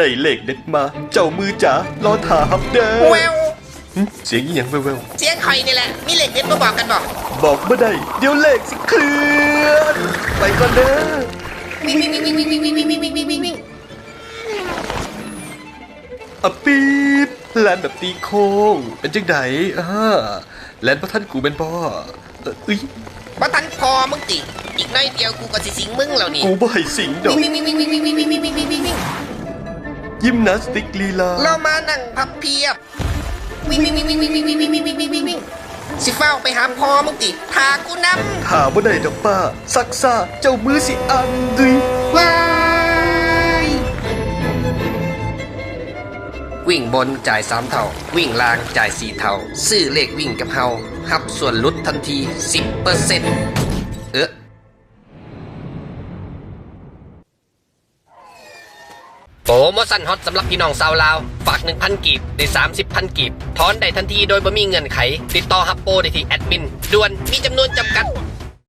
ໄດ້ເລກເດັດມາ ເຈົ້າມືຈ໋າ ລໍຖ້າຮັບເດີ. ແວ່ວ ຫຶ ສຽງອີ່ຫຍັງແວ່ວໆ? ສຽງຂ້ອຍນີ້ແຫຼະ. ມີເລກເດັດມາບອກກັນບໍ່? ບອກບໍ່ໄດ້ ດຽວເລກຊິເຄື່ອນ. ໄປກ່ອນເດີ. ວິ່ງ ວິ່ງ ວິ່ງ ວິ່ງ. ອະປີບ ແລ່ນແບບຕີໂຄ້ງ ເປັນຈັ່ງໃດ? ອາ ແລ່ນບໍ່ທັນກູແມ່ນບໍ່? ເອີ ອຶ້ຍ ບໍ່ທັນພໍ່ມຶງຕິ? ອີກໜ້ອຍດຽວກູກໍຊິສິງມຶງແລ້ວນີ້. ກູບໍ່ໃຫ້ສິງດອກ. ວິ່ງ ວິ່ງ ວິ່ງ. ຢິມນາສຕິກລີລາ ລາວມານັ່ງພັບພຽບ. ວິ່ງ ວິ່ງ ວິ່ງ. ຊິຟ້າວໄປຫາພໍ່ມຶງຕິ? ຖ້າກູນຳ. ຖ້າບໍ່ໄດ້ດອກປ້າ. ຊັກຊ້າ ເຈົ້າມືຊິອັນ. ດຸຍ ວ້າຍ. ວິ່ງບົນຈ່າຍສາມເທົ່າ, ວິ່ງລ່າງຈ່າຍສີ່ເທົ່າ. ຊື້ເລກວິ່ງກັບເຮົາ ຮັບສ່ວນຫຼຸດທັນທີສິບເປີເຊັນ. ເອີ ໂປຣໂມຊັນຮອດສຳລັບພີ່ນ້ອງຊາວລາວ, ຝາກໜຶ່ງພັນກີບ ໄດ້ສາມສິບພັນກີບ, ຖອນໄດ້ທັນທີໂດຍບໍ່ມີເງື່ອນໄຂ. ຕິດຕໍ່ຮັບໂປຣໄດ້ທີ່ແອດມິນ. ດ່ວນ, ມີຈຳນວນຈຳກັດ.